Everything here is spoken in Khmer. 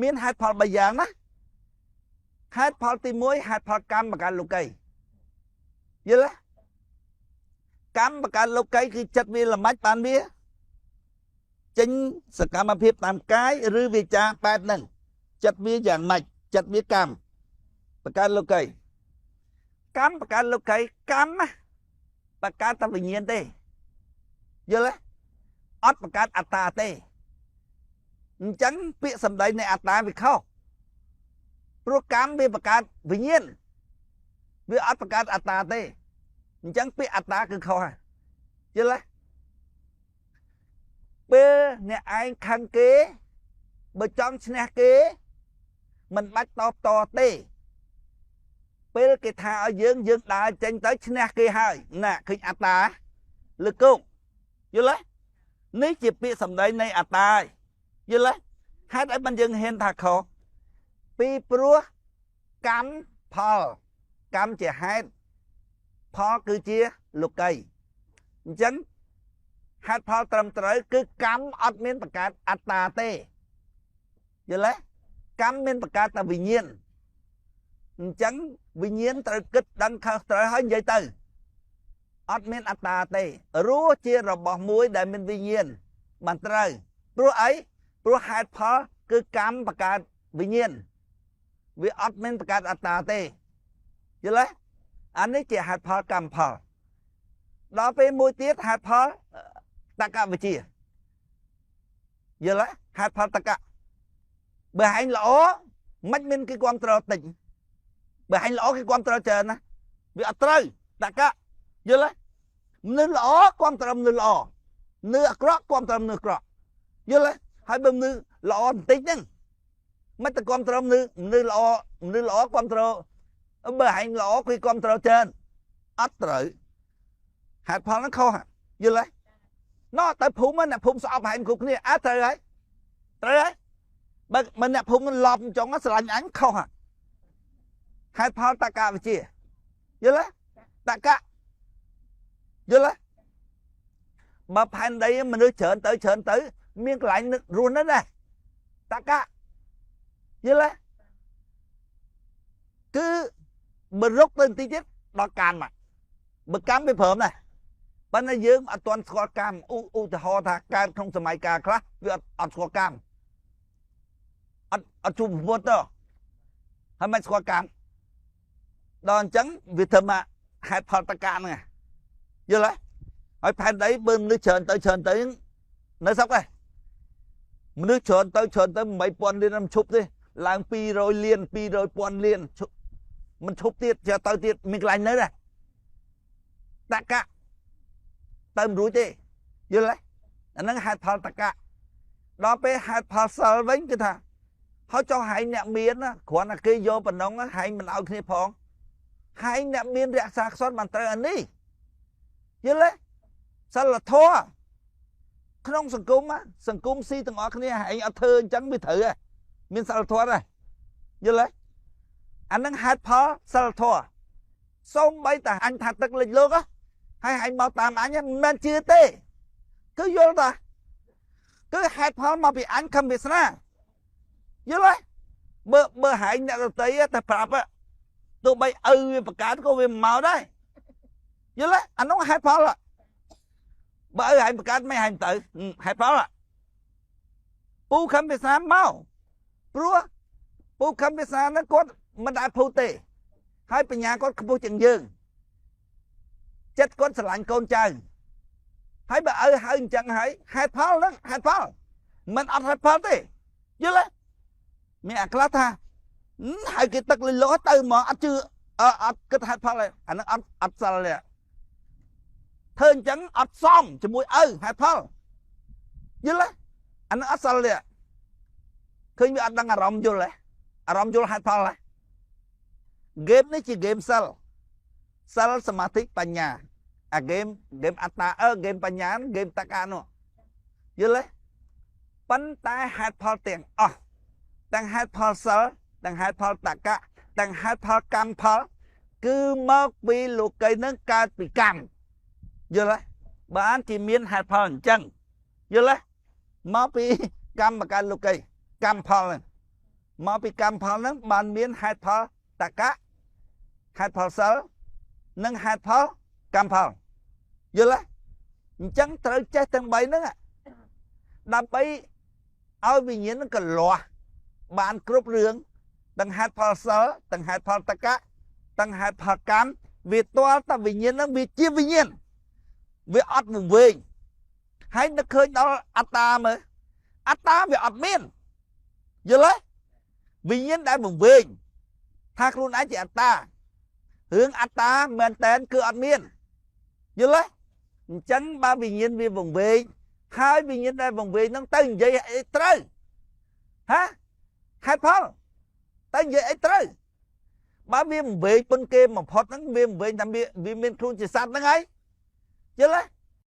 មានហេតុផល3យ៉ាងណាហេតុផលទី1ហេតុផលកម្មបង្កើតលោកីយល់ទេកម្មបង្កើតលោកីគឺចិត្តវាល្មិចបានវាចេញសកម្មភាពតាមកាយឬវាចាបែបហ្នឹងចិត្តវាយ៉ាងម៉េចចិត្តវាកម្មបង្កើតលោកីកម្មបង្កើតលោកីកម្មណាបង្កើតតែវិញ្ញាណទេយល់ទេអត់បង្កើតអត្តាទេអញ្ចឹងពាក្យសម្ដីនៃអត្តាវាខុសព្រោះកម្មវាបង្កើតវិញ្ញាណវាអត់បង្កើតអត្តាទេអញ្ចឹងពាក្យអត្តាគឺខុសហើយយល់ទេពេលអ្នកឯងខឹងគេបើចង់ឈ្នះគេមិនបាច់តបតទេពេលគេថាឲ្យយើងយើងដើរចេញទៅឈ្នះគេហើយណាឃើញអត្តាលើគោកយល់ទេនេះជាពាក្យសម្ដីនៃអត្តាយល់ទេហេតុអីបានយើងហ៊ានថាខុសពីព្រោះកម្មផលកម្មជាហេតុផលគឺជាលោកីអញ្ចឹងហេតុផលត្រឹមត្រូវគឺកម្មអត់មានបង្កើតអត្តាទេយល់ទេកម្មមានបង្កើតតែវិញ្ញាណអញ្ចឹងវិញ្ញាណត្រូវគិតដឹងខុសត្រូវហើយនិយាយទៅអត់មានអត្តាទេរស់ជារបស់មួយដែលមានវិញ្ញាណបានត្រូវព្រោះអីព្រោះហេតុផលគឺកម្មបង្កើតវិញ្ញាណវាអត់មានបង្កើតអត្តាទេយល់ទេអានេះជាហេតុផលកម្មផលដល់ពេលមួយទៀតហេតុផលតកវិជាយល់ទេហេតុផលតកបើឯងល្អមិនមានគេគ្រប់គ្រងតិចបើឯងល្អគេគ្រប់គ្រងច្រើនណាវាអត់ត្រូវតកយល់ទេមនុស្សល្អគ្រប់គ្រងមនុស្សល្អមនុស្សអាក្រក់គ្រប់គ្រងមនុស្សអាក្រក់យល់ទេហើយបើមនុស្សល្អបន្តិចហ្នឹងមិនទៅគ្រប់គ្រងមនុស្សល្អមនុស្សល្អគ្រប់គ្រងបើឯងល្អគេគ្រប់គ្រងច្រើនអត់ត្រូវហេតុផលហ្នឹងខុសយល់ទេណោះទៅភូមិអ្នកភូមិស្អប់ឯងគ្រប់គ្នាអើត្រូវហើយត្រូវហើយបើមិនអ្នកភូមិឡប់ចង់ស្រឡាញ់អញខុសហេតុផលតកវិជាយល់ទេតកយល់ទេបើផែនដីមនុស្សច្រើនទៅច្រើនទៅមានកន្លែងរស់នៅដែរតកយល់ទេគឺបើរុកទៅបន្តិចទៀតដល់កម្មបើកម្មវាព្រមដែរប៉ុន្តែយើងអត់ទាន់ស្គាល់កម្មឧទាហរណ៍ថាកើតក្នុងសម័យកាលខ្លះវាអត់ស្គាល់កម្មអត់ជួបពុទ្ធទេហើយមិនស្គាល់កម្មដល់អញ្ចឹងវាធ្វើមកហេតុផលតកហ្នឹងយល់ទេហើយផែនដីបើមនុស្សច្រើនទៅច្រើនទៅនៅស្រុកដែរមនុស្សច្រើនទៅច្រើនទៅ8000លានមិនឈប់ទេឡើង200លាន200,000លានមិនឈប់ទៀតចេះទៅទៀតមានកន្លែងនៅដែរតកៈទៅមិនរួចទេយល់ទេអាហ្នឹងហេតុផលតកៈដល់ពេលហេតុផលសិលវិញគឺថាហើយចុះហែងអ្នកមានគ្រាន់តែគេយកប៉ុណ្ណឹងហែងមិនឲ្យគ្នាផងហែងអ្នកមានរក្សាខ្សត់បានត្រូវអានេះយល់ទេសិលធម៌ក្នុងសង្គមសង្គមស៊ីទាំងអស់គ្នាហែងអត់ធ្វើអញ្ចឹងវាត្រូវហ៎មានសិលធម៌ដែរយល់ទេអានឹងហេតុផលសិលធម៌សូម្បីតែអញថាទឹកលិចលោកហើយហែងមកតាមអញមិនមែនជឿទេគឺយល់តាគឺហេតុផលមកពីអញខំវាសនាយល់ទេបើហែងអ្នកដទៃតែប្រាប់ទោះបីឪវាបង្កើតក៏វាមិនមកដែរយល់ទេអានោះហេតុផលបើឪហែងបង្កើតមិនហែងទៅហេតុផលពូខំវាសនាមកព្រោះពូខំវាសនាហ្នឹងគាត់មិនដែលភូតទេហើយបញ្ញាគាត់ខ្ពស់ជាងយើងចិត្តគាត់ស្រឡាញ់កូនចៅហើយបើឪហៅអញ្ចឹងហើយហេតុផលហ្នឹងហេតុផលមិនអត់ហេតុផលទេយល់ទេមានអាខ្លះថាហៅគេទឹកលិលោទៅមកអត់ជឿអត់គិតហេតុផលទេអាហ្នឹងអត់សិលទេធ្វើអញ្ចឹងអត់សមជាមួយឪហេតុផលយល់ទេអាហ្នឹងអត់សិលទេឃើញវាអត់ដឹងអារម្មណ៍យល់ទេអារម្មណ៍យល់ហេតុផលទេហ្គេមនេះជាហ្គេមសិលសិលសមាធិបញ្ញាអាហ្គេមអត្តាហ្គេមបញ្ញាហ្គេមតកៈនោះយល់ទេប៉ុន្តែហេតុផលទាំងអស់ទាំងហេតុផលសិលទាំងហេតុផលតកៈទាំងហេតុផលកម្មផលគឺមកពីលោកីនឹងកើតពីកម្មយល់ទេបានជាមានហេតុផលអញ្ចឹងយល់ទេមកពីកម្មបង្កើតលោកីកម្មផលហ្នឹង មកពីកម្មផលហ្នឹងបានមានហេតុផលតកៈ ហេតុផលសិល និងហេតុផលកម្មផល យល់ទេ? អញ្ចឹងត្រូវចេះទាំង3ហ្នឹង ដើម្បីឲ្យវិញ្ញាណហ្នឹងកលាស់បានគ្រប់រឿង ទាំងហេតុផលសិល ទាំងហេតុផលតកៈ ទាំងហេតុផលកម្ម វាទាល់តែវិញ្ញាណហ្នឹងវាជាវិញ្ញាណ វាអត់វង្វេង។ ហើយនឹកឃើញដល់អត្តាមើល អត្តាវាអត់មាន យល់ទេ? វិញ្ញាណដែលវង្វេងថាខ្លួនឯងជាអត្តា រឿងអត្តាមែនតែនគឺអត់មាន យល់ទេ? អញ្ចឹងបើវិញ្ញាណវាវង្វេង ហើយវិញ្ញាណដែលវង្វេងហ្នឹងទៅនិយាយអីត្រូវហា? ហេតុផលទៅនិយាយអីត្រូវ? បើវាវង្វេងពុនគេបំផុតហ្នឹង វាវង្វេងថាវាមានខ្លួនជាសត្វហ្នឹងហើយ យល់ទេ?